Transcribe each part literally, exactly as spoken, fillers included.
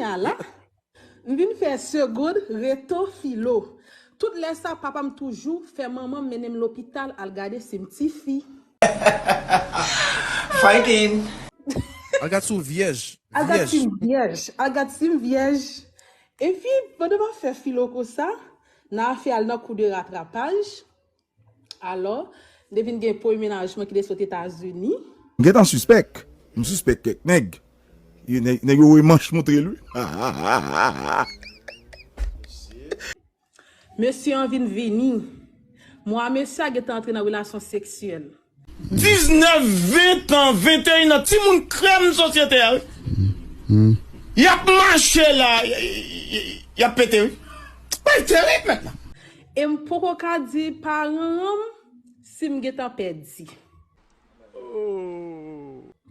Ala, m vin fè segond reto filo. Tout lè sa, papa m toujou fè manman m mennen m lopital al gade si m tifi. Fighting. Al gad si w vyèj. Al gad si Vyèj. m vyèj. Al gad si m vyèj. Epi, pandan m ap fè filo konsa, nan afè al nan kou de ratrapaj, alò, m te vin gen premye mennaj mwen ki te sot Etazini. M gentan sispèk. M sispèk kèk nèg. Yo, nèg, nèg yo voye manch montre l, wi. Mesye an vin vini. Mwen a mesye a gentan antre nan relasyon seksyèl. Diznèf, ven tan, venteyen an, timoun krèm sosyete a, wi. Y ap mache la, y, y, y, y ap pete, wi. Bay terib, mèt la. E m poko ka di paran an m si m gentan pèdi.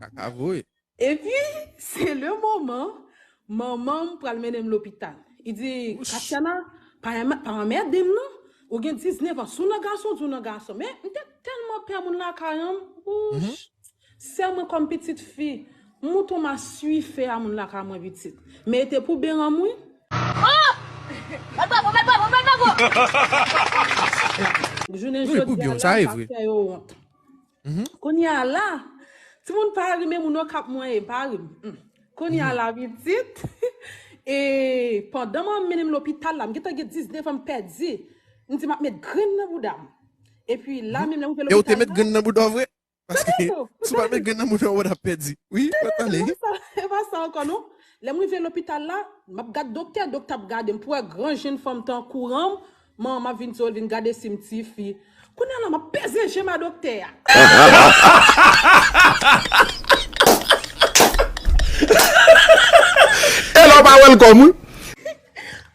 Kaka voye. Epi, se le moman, manman m pral mennen m lopital. Li di, Katiana, pa, pa anmède m non. Ou gen diznèf an, si w nan gason, di w nan gason. Men, m te tèlman pè moun lakay an m. Wouch. Sè mwen kòm pitit fi, m mouton m a swife a moun lakay mwen pitit. Men e te pou beran m wi. Mèt bravo, mèt bravo, mèt bravo. Jounen Wi, pou jodi a byen, la, sa e sa vre. Fè yo wont. Kounye a la, timoun pa ri men moun yo k ap mwen ye, pa ri m. Mm. Kounye a la pitit, e pandan m mennen m lopital la, m gentan gen diznèf an m pèdi. M di m ap met grenn nan bouda m. Epi la menm lè m rive E ou te lopital met la, grenn nan bouda w vre? Paske non, si w pa met grenn nan bouda w, w ap pèdi. Wi, w ap pale. E pa sa, e pa sa ankò non. Lè m rive lopital la, m ap gad doktè, doktè ap gade m pou wè gran jenn fanm tankou an m, manman m ap vin di w, l vin gade si m tifi. Kounye a la, m ap peze je m a doktè a. E la w pa welcome, wi.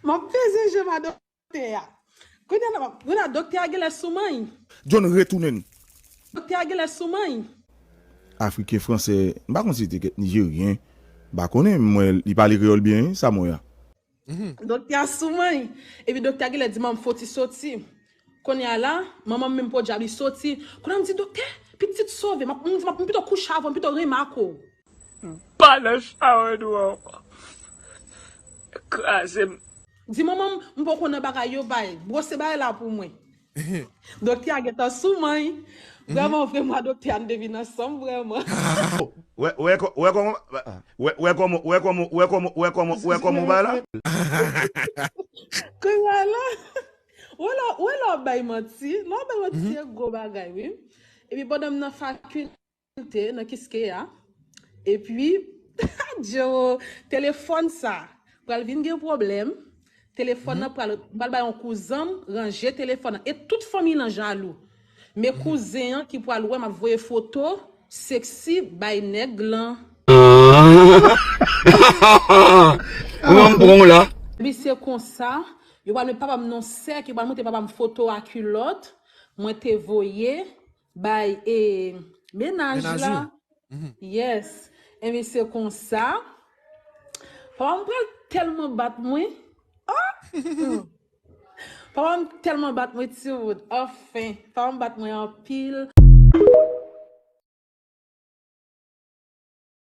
M ap peze je m a doktè a. Kounye a la, m ap, kounye a doktè a genlè sou manyen. John retounen. Doktè a genlè sou manyen. Afriken, fransè, m pa konn si se te kèk Nijeryen. M pa konnen, mwen, li pale kreyòl byen, wi, sa mwen a. Doktè a sou manyen. Epi doktè a genlè di m fò w ti soti. Kounye a la, manman m menm podyab li soti. Kounye a m di, doktè, pitit sove. M ap, m di, m ap, m pito kouche avè w, m pito renmen ak ou. Pa nan chawa nou ankò. Kraze m. Di manman m, m poko nan bagay yo bay. Bwose bagay la pou mwen. Doktè a gentan sou manyen. Vrèman, vre, mwen a doktè a n te vin ansanm, vrèman. Wè, wè, kò- wè kòman, wè, wè kòman, wè kòman, wè kòman, wè kòman, wè kòman w bay la? Kounye a la, wè lè, wè lè w bay manti, lè w bay manti, se gwo bagay, wi. Epi pandan m nan fakilte, nan Kiskeya, epi, Djo, telefòn sa, pral vin gen pwoblèm. Telefòn nan pral, pral bay yon kouzen m ranje telefòn nan. E tout fanmi lan jalou. Men kouzen an ki pral wè m ap voye foto seksi bay nèg lan. Ou an pran w la. Epi se konsa, yo pral met papa m nan sèk, yo pral montre papa m foto a kilòt mwen te voye bay e mennaj Mennaj la. ou. Yes. Epi se konsa, papa m pral tèlman bat mwen. Ah! Papa m tèlman bat mwen, timoun. Anfen, papa m bat mwen anpil.